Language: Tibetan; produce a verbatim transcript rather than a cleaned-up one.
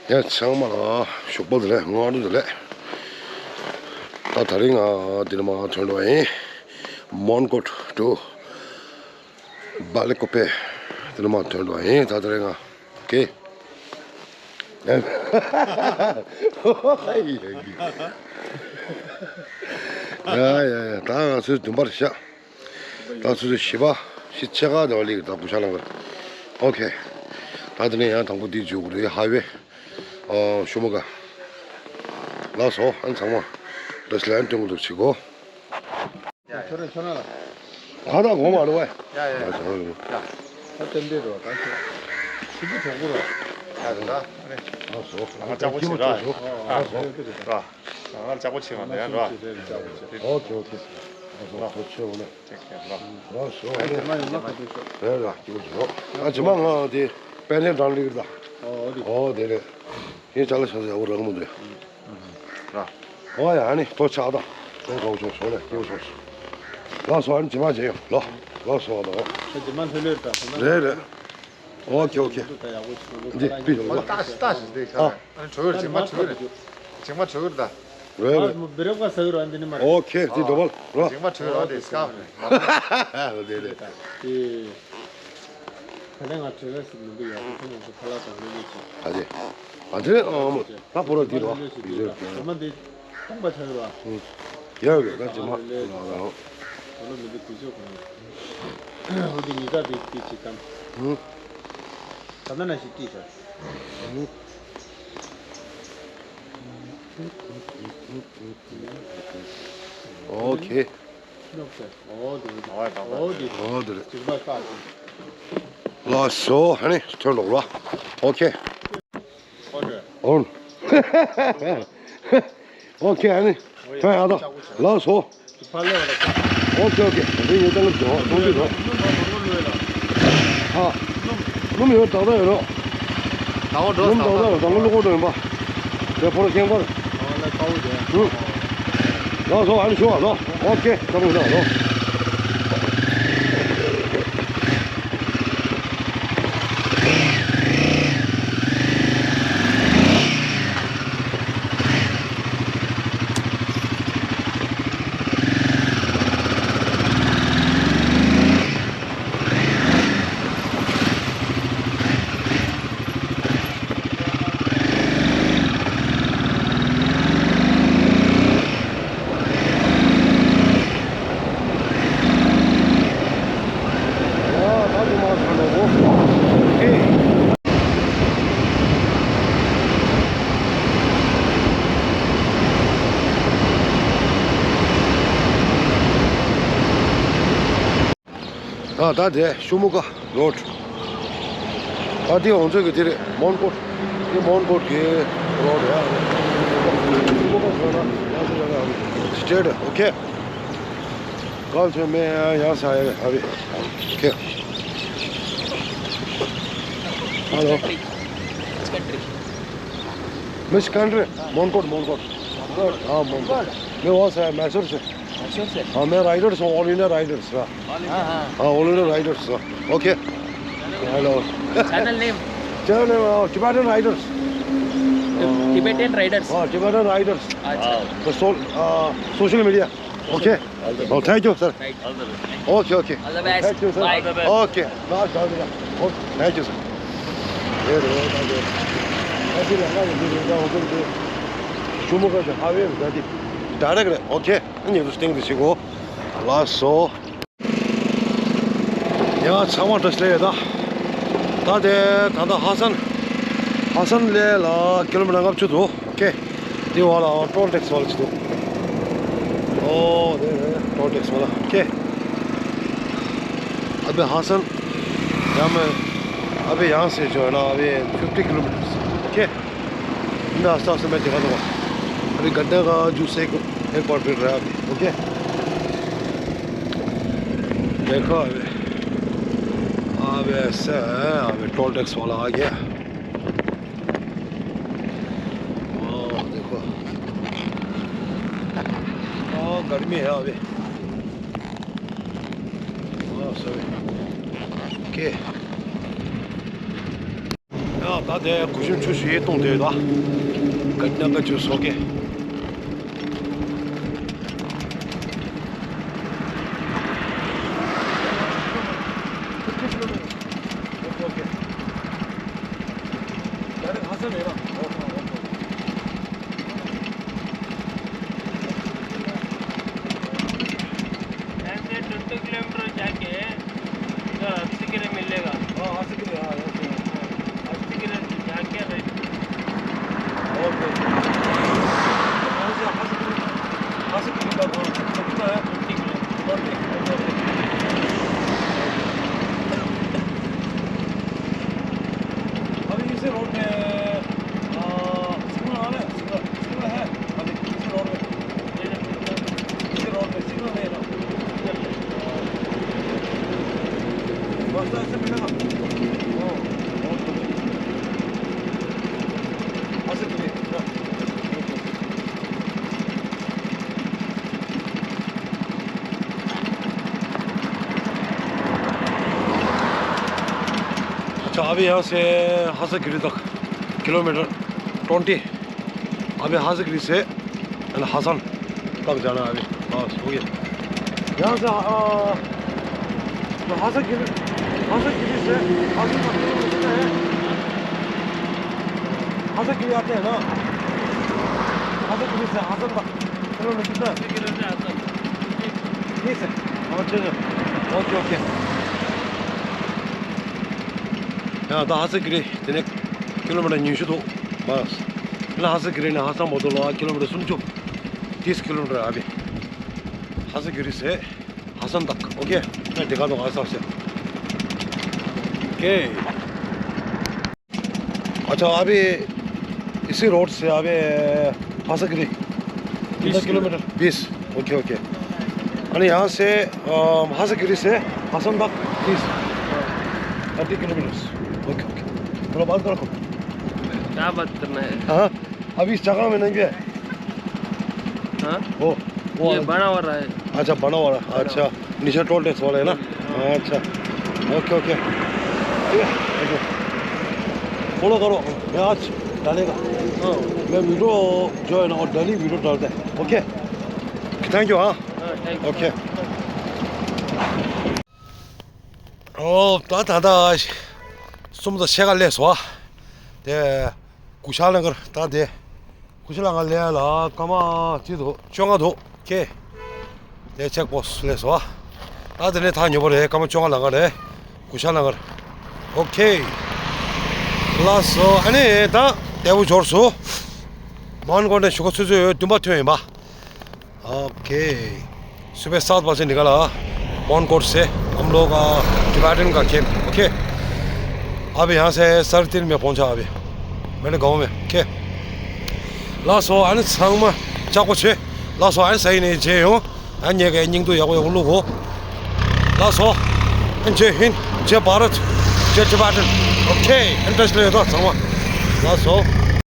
ཡ་ཚང་མ་ལ་ཞོགས་པ་བདེ་ལེགས། སྔ་དྲོ་བདེ་ལེགས། ད་དེ་རིང་ང་འདི་ནས་མར་ཐོན་འགྲོ་ཡིན། མོན་གྷོ་ཊུ་བ་ལི་ཀོ་པེ། འདི་ནས་མར་ཐོན་འགྲོ་ཡིན། ད་དེ་རིང་ང་ཀེ། ཡ་ཡ་ཡ། ད་ང་ཚོའི་བདུན་པར་ཤག་ད་ཚོད་བཞི་པ། བཞི་ཕྱེད་ཀ་དེ་བ་ལིག་ད་སྐུ་ཤ་ལང་གི། ཨོ་ཁེ། ད་དེ་ནས་ཡང་དང་པོ་འདི་འཇུག་དགོས་རེད། ཧའི་ཝེ། ཨོ་ཤུ་མུ་ག། ལགས་སོ། ཨ་ཚང་མ་འདྲ་སི་ལན་སྟོན་གི་འདུག་བྱེད་གོ། ཁྱོད་རང་ཁྱོད་རང་ལ། ཁ་ད་གོང་མ་རུ་བས། ཡ་ཡ་ཡ། ད་ཚང་མ་རུ། ཡ། ད་ཏན་ཏན་རོ། ད་ཁྱོད་ཆུ་ཚོད་གྲོགས་པོ་རོ། ཡ་རེད་ད། ཨ་རེད། ལགས་སོ། ལགས་སོ། ལགས་སོ། ལགས་སོ། ང་ལྕགས་པོ་ཆེ་ར། ང་ལྕགས་པོ་ཆེ་མ་རེད་ར། ཨོ་ཁེ་ཨོ་ཁེ། ཨ་སོ་ཁོ་ཆེ་བོ་ལེ། ལགས་སོ། ཨ་ནི་རེད་ར། སྐྱིད་པོ་བྱུང་། ཨ་ཇི་མ་ང་དེ་པན་ལེན་དང་ལིག་ར། ཨོ་དེ་རེད། ཡིན་ཅག་ལ་ཆ་ས་ཡག་པོ་རག་མི་འདུག་ར། ཨོ་ཡ། ཨ་ནི་ཐོ་ཆག་ད། ཐོ་གོ་ཆོག་ཆོག་ལེ། སྐྱིད་པོ་བྱུང་། ལགས་སོ། ཨ་ནི་ཇི་མ་བྱེད་ཡོང་ལོ། ལགས་སོ་ད། ཨ་ཇི་མ་ལྷོད་ལྷོད་ད། རེད་རེད། ཨོ་ཁེ་ཨོ་ཁེ། འདི་པི་ལོ་ལ། ལྟ་ཞིག་ལྟ་ཞིག་འདི་ཤ། ཨ། ཨ་ནི་བྲོ་བར་ཇིང་མ་བྲོ་བར། ཇིང་མ་བྲོ་བར་ད། རེད་རེད། མ་བི་རབ་ག་ས་གི་རོ་འདི་ནི་མ་རེད། ཨོ་ཁེ། འདི་འགྲོ་བ་རོ། ཇིང་མ་བྲོ་བར་འདི་སྐབས་རེད། རེད་རེད། དེ་ད་ལྟ་ང་བྲོ་བར་སི་མི་འདུག་ཡ། ཁོ་ཚོ་ང་ཚོ་ཁ་ལག་དང་ལེ་ལེ་ཅིག་ཨ་དེ། ཨ་དེ་ཨ་མ་ད་པོ་ར་འདི་རོ། ལེ་ལེ་ཅིག་འདི་རེད། ཇིང་མ་འདི་སྟོང་པ་ཆགས་རོ། ཡ་ཡོད་ད་ཇིང་མ། ལ་ལ་རོ། ཨོ་ལོ་མི་འདུག་དུས་ཚོད་ཁོ་ན། འོ་དེ་ཉི་ཟླ་དེ་དེ་ཅིག་གམ། ཧུམ། ད་ལྟ་ན་ཞིག་བྲིས་ཤག་ཧུམ། ཨོ་ཁེ། ཨོ་དེ་རེད། ཨོ་དེ་རེད། ཅིག་པ་ཀ་ལགས་སོ། ཧ་ནི་ཐོན་ལོག་ར། ཨོ་ཁེ། ཨོ། ཨོ་ཁེ། ཨ་ནི་ཐོན་ཡག་ད། ལགས་སོ། ཨོ་ཁེ་ཨོ་ཁེ། འདི་ཡོད་ད་ལབ་འགྲོ་གཏོང་གི་འགྲོ། ཨ། སྣུམ་ཡོད་ཏག་ཏག་ཡོད་རོ། ད་འོ་འགྲོ། སྣུམ་ཏག་ཏག་ཡོད། ད་ལོ་ལོ་གོ་འགྲོ་ཡིན་པ། དེ་ཕོ་ར་ཁེངས་པར། ལགས་སོ། ཨ་ནི་ཤོག་ཨ་ལོ། ཨོ་ཁེ། ད་ལོ་ད་ལོ། ད་ད་དེ་ཤུ་མུ་ག་རོ་ཌི། ད་དེ་ང་ཚོ་གི་དེ་རེད། མོན་གྷོ། དེ་མོན་གྷོ་གི་རོ་ཌི་རེད། ཤུ་མུ་ག་ཟེར་ན་ཡང་ཟེར་ཡང་ཡང་སི་ཊེ་ཊི། ཨོ་ཁེ། གལ་ཆེ་མེད། ཡང་ཡང་ས་ཡ་ཨ་བི། ཨོ་ཁེ། ཧ་ལོ། Which country? Monkot, Monkot. हाँ, Monkot। मैं वहाँ से आया, मैसूर से। मैसूर से? हाँ, मैं राइडर्स हूँ, ऑल इंडिया राइडर्स। हाँ। हाँ, हाँ। हाँ, all India Riders. Okay. Hello. Channel name? Channel name, uh, Tibetan Riders। Tib-, Tibetan Riders? हाँ, Tibetan Riders। अच्छा। The sol-, uh, social media। Okay. All the best. Oh, thank you, sir। Right। All the best। Okay, okay. All the best। Thank you, sir। Bye। Okay. ना, जाओ, जाओ। Okay, thank you, sir। ये लो, ये लो। ऐसे लगा, ये लो, ये लो, ये लो। ཤུ་མུ་ག་གི་ཧའི་ཝེ་རེད་ད་དེ། ཌའི་རེག་རེད། ཨོ་ཁེ། ཨ་ནི་རུ་སྟེང་དུ་ཞིག་གོ། ལགས་སོ། ཡང་ཚང་མ་བཀྲ་ཤིས་བདེ་ལེགས་ཡོད་ད། ད་དེ་ད་ལྟ་ཧ་སན། ཧ་སན་ལས་ལ་ཀི་ལོ་མི་ཊར་ལྔ་བཅུ་འདུག་ཨོ་ཁེ། དེ་བ་ལ་ཊོལ་ཊེག་སི་བ་ལ་ཅིག་འདུག་ཨོ་དེ་རེད། ཊོལ་ཊེག་སི་བ་ལ། ཨོ་ཁེ། अभी हसन, यहाँ में, अभी यहाँ से जो है ना, अभी फिफ्टी किलोमीटर। ओके। मैं आस्ते आस्ते मैं दिखा दूंगा। अभी गड्ढे का जूस एक, एक बार फिर रहा अभी। ओके। देखो अभी। अभी ऐसा है, अभी टोल टैक्स वाला आ गया। वाह, देखो। वाह, गर्मी है अभी। वाह, सभी। ओके। यहाँ ད་དེ་གུ་ཤམ་ཆུ་ཞིག་གཏོང་དེ་ད་ག་ན་ག་ཆུ་སོ་གེ། ऐसे ट्वेंटी किलोमीटर जाके इधर अस्सी किलो मिलेगा। हाँ, अस्सी किलो, हाँ, ओके। अस्सी किलो जाके राइट। ओके। यहाँ से अस्सी किलो, अस्सी किलो का, हाँ, कितना है? Twenty kilo. Twenty, okay, okay. अभी इसी रोड में, आ, सिग्नल आ रहा है, सिग्नल। कितना है? अभी किसी रोड में, किसी रोड में सिग्नल नहीं है ना? बस तो ऐसे मिलेगा। हाँ, बहुत बढ़िया। ऐसे मिले, हाँ। अच्छा, अभी यहाँ से हासागिरी तक किलोमीटर ट्वेंटी। अभी हासागिरी से एंड हासन तक जाना है अभी। बस, हो गया। यहाँ से, अ, तो हासागिरी, हासागिरी से, हासन तक किलोमीटर कितना है? हासागिरी आते हैं ना? हासागिरी से हासन तक किलोमीटर कितना है? बीस है। अच्छा, अच्छा। Okay, okay. ཡང་ད་ཧ་སེ་གི་རི་དེ་ནས་ཀི་ལོ་མི་ཊར་ཉི་ཤུ་འདུག་མ། ལ་ཧ་སེ་གི་རི་ནས་ཧ་སང་བོ་དོ་ལ་ཀི་ལོ་མི་ཊར་སུམ་ཅུ། ཏིས་ཀི་ལོ་མི་ཊར་ཨ་བི། ཧ་སེ་གི་རི་སེ་ཧ་སང་དག་ཨོ་ཁེ། ད་དེ་ག་དོ་ཧ་སང་སེ། ཨོ་ཁེ། अच्छा, अभी इसी रोड से अभी हासागिरी बीस किलोमीटर। बीस। Okay, okay. अरे, यहाँ से, अ, हासागिरी से हासन तक बीस। Thirty kilometre. Okay, okay. थोड़ा बात करो। क्या बात करना है? हाँ, अभी इस जगह में नहीं गए। हाँ? वो, वो ये वाला। बड़ा वाला है। अच्छा, बड़ा वाला। बड़ा अच्छा। वाला। नीचे टोल टैक्स वाला है ना? हाँ। अच्छा। Okay, okay. ठीक है, ओके। फॉलो करो, मैं आज डालेगा। हाँ। मैं वीडियो जो है ना, वो डेली वीडियो डालते हैं। ओके? थैंक यू, हाँ। हाँ, थैंक यू। ओके। ཨོ། ད་ད་ད་གསུམ་དང་ཕྱེད་ཀ་སླེབས་སོང་། དེ་གུ་ཤ་ལ་ངར་ད་དེ། ཁུ་ཤ་ལ་ང་ལས་ལ་སྐར་མ་གཅིག་འདུག་བཅོ་ལྔ་འདུག་ཁེ། དེ་ཆེག་པོ་སི་སླེབས་སོ། ད་དེ་ནས་ཐག་ཉེ་པོ་རེད། སྐར་མ་བཅོ་ལྔ་ལ་ང་རེད། གུ་ཤ་ལ་ངར། ཨོ་ཁེ། ལགས་སོ། ཨ་ནི་ད་དལ་བུ་འབྱོར་སོ། མོན་གྷོ་ནས་གཞུག་གུ་ཆུ་ཚོད་བདུན་པ་ཐོན་ཡིན་པ། ओके। सुबह सात बजे निकला। मोहनकोट से हम लोग, आ, टिबेटन का कैंप। ओके। अब यहाँ से साढ़े तीन में पहुँचा अभी। मैंने गाँव में। ओके। लासो, अन संगमा चाको छे। लासो, अन सही नहीं जे हो। अन ये के निंग तो याको याको लोगो। लासो, अन जय हिंद, जय भारत, जय टिबेटन। ओके। अन टच ले तो संगमा। लासो।